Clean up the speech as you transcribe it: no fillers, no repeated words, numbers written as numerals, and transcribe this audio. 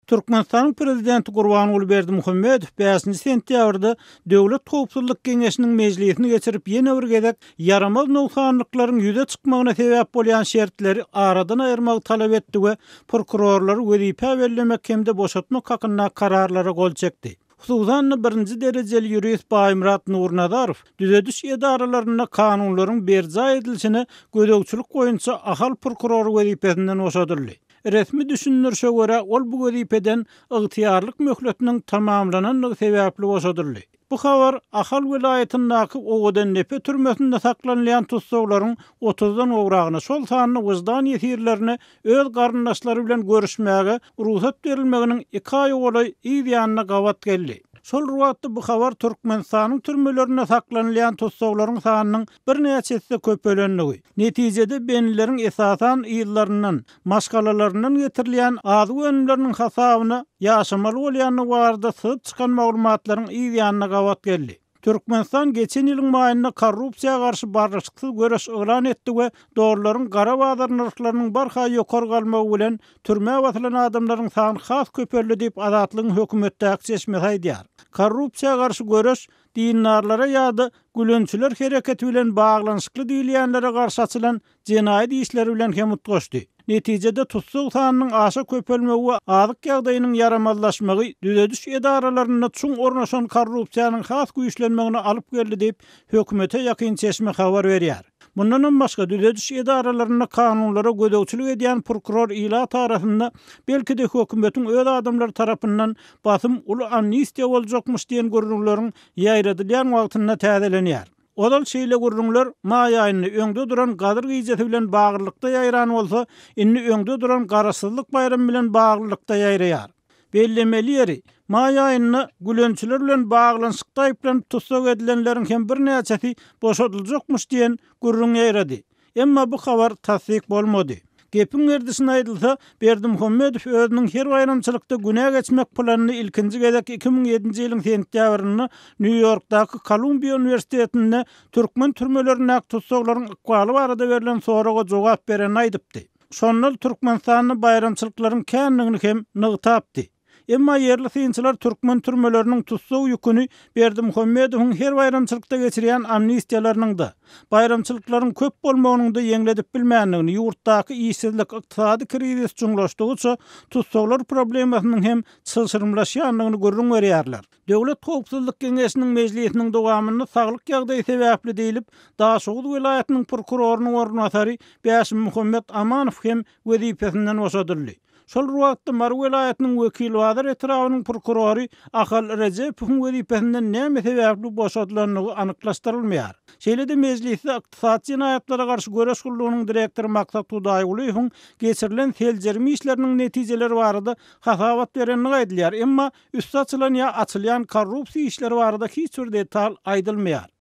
Türkmenistanyň Prezidenti Gurbanguly Berdimuhamedow bäşinji sentýabrda Döwlet howpsuzlyk geňeşiniň mejlisini geçirip ýene bir gezek ýaramaz nogsanlyklaryň ýüze çykmagyna sebäp bolýan şertleri aradan aýyrmagy talap etdi we prokurorlary wezipä bellemek hem-de boşatmak hakynda kararlara gol çekdi. Hususan-da, birinji derejeli ýurist Baýmyrat Nurnazarow düzediş edaralarynda kanunlaryň berjaý edilişine gözegçilik boýunça Ahal prokurory wezipesinden boşadyldy. Resmi düşündirişe görä, ol bu wezipeden ygtyýarlyk möhletiniň tamamlanandygy sebäpli boşadyldy. Bu habar Ahal welaýatyndaky Owadandepe türmesinde saklanylýan tussaglaryň otuzdan gowragyna, şol sanda wyždan ýesirlerine öz garyndaşlary bilen görüşmäge rugsat berilmeginiň iki aýa golaý yz ýanyna gabat geldi. Şol bir wagtda bu habar Türkmenistanyň türmelerinde saklanylýan tussaglaryň sanynyň birnäçe esse köpelendigi, netijede bendileriň esasan yzlaryndan, maşgalalaryndan getirilýän azyk önümleriniň hasabyna ýaşamaly bolýandygy barada syzyp çykan maglumatlaryň yz ýanyna gabat geldi. Türkmenistan geçen ýylyň maýynda korrupsiýa garşy barlyşyksyz göreş yglan etdi we dollaryň gara bazar nyrhlarynyň barha ýokary galmagy bilen türmä basylan adamlaryň sany has köpeldi diýip, Azatlygyň hökümetdäki çeşmesi aýdýar. Korrupsiýa garşy göreş dindarlara ýa-da gülençiler hereketi bilen baglanyşykly diýilýänlere garşy açylan jenaýat işleri bilen hem utgaşdy. Netijede tussag sanynyň aşa köpelmegi we azyk ýagdaýynyň ýaramazlaşmagy düzediş edaralarynda çuň ornaşan korrupsiýanyň has güýçlenmegine alyp geldi diýip, hökümete ýakyn çeşme habar berýär. Mundanam başga, düzediş edaralarynda kanunlara gözegçilik edýän prokuror ilat arasynda, belki-de hökümetiň öz adamlary tarapyndan basym uly amnistiýa boljakmyş diýen gürrüňleriň ýaýradylýan wagtynda täzelenýär. Ozal şeýle gürrüňler maý aýynda öňde duran Gadyr gijesi bilen baglylykda ýaýran bolsa, indi öňde duran Garaşsyzlyk baýramy bilen baglylykda ýaýraýar. Bellemeli ýeri, maý aýynda gülençiler bilen baglanyşykda aýyplanyp tussag edilenleriň hem birnäçesi boşadyljakmyş diýen gürrüň ýaýrady. Emma bu habar tassyk bolmady. Gepiň gerdişine aýdylsa, Berdimuhamedow özüniň her baýramçylykda günä geçmek planyny ilkinji gezek 2007-nji ýylyň sentýabrynda Nýu-Ýorkdaky Kolumbiýa uniwersitetinde türkmen türmelerindäki tussaglaryň ykbaly barada berlen soraga jogap berende aýdypdy. Şonda ol Türkmenistanda baýramçylyklaryň kändigini hem nygtapdy. Emma ýerli synçylar türkmen türmeleriniň tussag ýüküni Berdimuhamedowyň her baýramçylykda geçirýän amnistiýalarynyň-da, baýramçylyklaryň köp bolmagynyň-da ýeňledip bilmändigini, ýurtdaky işsizlik, ykdysady krizis çuňlaşdygyça tussaglar problemasynyň hem çylşyrymlaşýandygyny gürrüň berýärler. Döwlet howpsuzlyk geňeşiniň mejlisiniň dowamynda saglyk ýagdaýy sebäpli diýlip, Daşoguz welaýatynyň prokurorynyň orunbasary Bäşimmuhammet Amanow hem wezipesinden boşadyldy. Şol bir wagtda, Mary welaýatynyň Wekilbazar etrabynyň prokurory Ahal Rejepowyň wezipesinden näme sebäpli boşadylandygy anyklaşdyrylmaýar. Şeýle-de mejlisde Ykdysady jenaýatlara garşy göreş gullugynyň direktory Maksat Hudaýgulyýewiň geçirilen seljerme işleriniň netijeleri barada hasabat berendigi aýdylýar, emma üsti açylan ýa açylýan korrupsiýa işleri barada hiç bir detal aýdylmaýar.